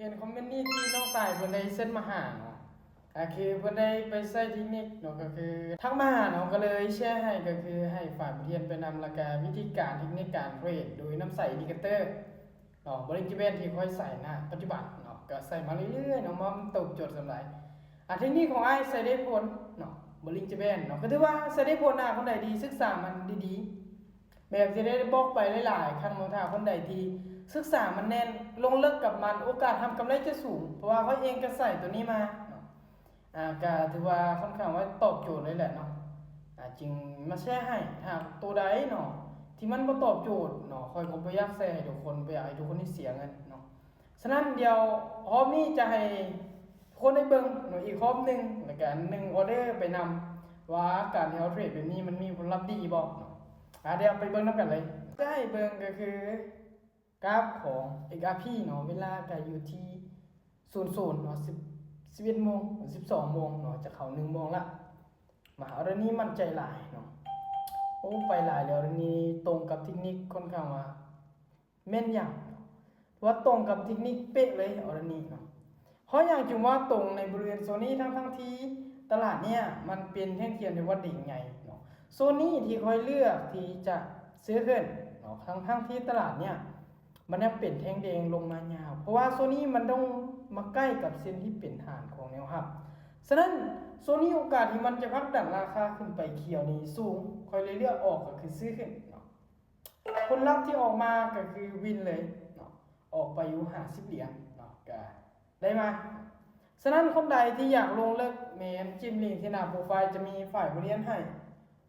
ເຫັນຄອມເມັນນີ້ທີ່ນ້ອງຊາຍເພິ່ນໄດ້ເຊັນມາຫາເນາະ ກໍຄືເພິ່ນໄດ້ໄປໃຊ້ເທັກນິກເນາະ ກໍຄືທັກມາຫາເນາະ ກໍເລີຍແຊໃຫ້ ກໍຄືໃຫ້ຝາກບົດຮຽນໄປນຳ ແລ້ວກໍວິທີການເທັກນິກການເທຣດໂດຍນຳໃຊ້ອິນດິເຄເຕີເນາະ Bollinger Band ທີ່ຂ້ອຍໃຊ້ນະປັດຈຸບັນເນາະ ກໍໃຊ້ມາເລື້ອຍໆເນາະ ມັນຕອບໂຈດສ່ຳໃດ. ອາ ເທັກນິກຂອງອ້າຍໃຊ້ໄດ້ຜົນເນາະ Bollinger Band ເນາະ ກໍຖືວ່າໃຊ້ໄດ້ຜົນນະ ຄົນໃດທີ່ສຶກສາມັນດີໆ ແບບທີ່ໄດ້ບອກໄປຫຼາຍໆຄັ້ງເນາະ ຖ້າຄົນໃດທີ່ສຶກສາມັນແໜ້ນ ລົງເລິກກັບມັນ ໂອກາດທຳກຳໄລຈະສູງ ເພາະວ່າຂ້ອຍເອງກໍໃຊ້ໂຕນີ້ມາເນາະ ອາ ກໍຖືວ່າຄ່ອນຂ້າງວ່າຕອບໂຈດເລີຍແຫຼະເນາະ ອາ ຈຶ່ງມາແຊໃຫ້. ຖ້າໂຕໃດເນາະ ທີ່ມັນບໍ່ຕອບໂຈດເນາະ ຂ້ອຍກໍບໍ່ຢາກແຊໃຫ້ທຸກຄົນ ບໍ່ຢາກໃຫ້ທຸກຄົນນີ້ເສຍເງິນເນາະ. ສະນັ້ນດຽວຮອບນີ້ຈະໃຫ້ທຸກຄົນໄດ້ເບິ່ງເນາະ ອີກຮອບໜຶ່ງ ແລ້ວກະໜຶ່ງອໍເດີໄປນຳ ວ່າການທີ່ເຮົາເທຣດແບບນີ້ມັນມີຜົນລັບດີບໍ່ເນາະ. ອາ ດຽວໄປເບິ່ງນຳກັນເລີຍ. ຈະໃຫ້ເບິ່ງກໍຄືກາຟຂອງ XRP ເນາະ ເວລາກໍຢູ່ທີ່ສູນສູນເນາະ ສິບ ສິບເອັດໂມງ ສິບສອງໂມງເນາະ ຈະເຂົ້າໜຶ່ງໂມງລະ. ມາ ອໍເດີນີ້ໝັ້ນໃຈຫຼາຍເນາະ ໂອ້ ໄປຫຼາຍແລ້ວ ອໍເດີນີ້ຕົງກັບເທັກນິກ ຄ່ອນຂ້າງວ່າ ແມ່ນຫຍັງເນາະ ວ່າຕົງກັບເທັກນິກເປະເລີຍອໍເດີນີ້ເນາະ. ເພາະຫຍັງຈຶ່ງວ່າຕົງໃນບໍລິເວນໂຊນນີ້ ທັງໆທີ່ຕະຫຼາດເນີ້ຍມັນເປັນແທ່ງທຽນທີ່ວ່າເດັ່ງໃຫຍ່ເນາະ. ໂຊນນີ້ທີ່ຂ້ອຍເລືອກທີ່ຈະຊື້ຂຶ້ນເນາະ ທັງໆທີ່ຕະຫຼາດເນີ້ຍມັນຍັງເປັນແທ່ງແດງລົງມາຍາວ ເພາະວ່າໂຊນນີ້ມັນຕ້ອງມາໃກ້ກັບເສັ້ນທີ່ເປັນຖານຂອງແນວຮັບ. ສະນັ້ນໂຊນນີ້ໂອກາດທີ່ມັນຈະຜັກດັນລາຄາຂຶ້ນໄປຂຽວນີ້ສູງ ຂ້ອຍເລີຍເລືອກອອກກໍຄືຊື້ຂຶ້ນເນາະ. ຜົນລັບທີ່ອອກມາກໍຄືວິນເລີຍເນາະ ອອກໄປຢູ່ຫ້າສິບຫຼຽນເນາະ ກໍໄດ້ມາ. ສະນັ້ນຄົນໃດທີ່ຢາກລົງເລິກ ແມ່ນຈິ້ມລິ້ງທີ່ໜ້າໂປຣໄຟລ໌ ຈະມີຝາກບົດຮຽນໃຫ້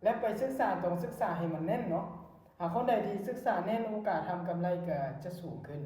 ແລະ ໄປສຶກສາ ຕ້ອງສຶກສາໃຫ້ມັນແໜ້ນເນາະ. ຫາກຄົນໃດທີ່ສຶກສາແໜ້ນ ໂອກາດທຳກຳໄລກໍຈະສູງຂຶ້ນ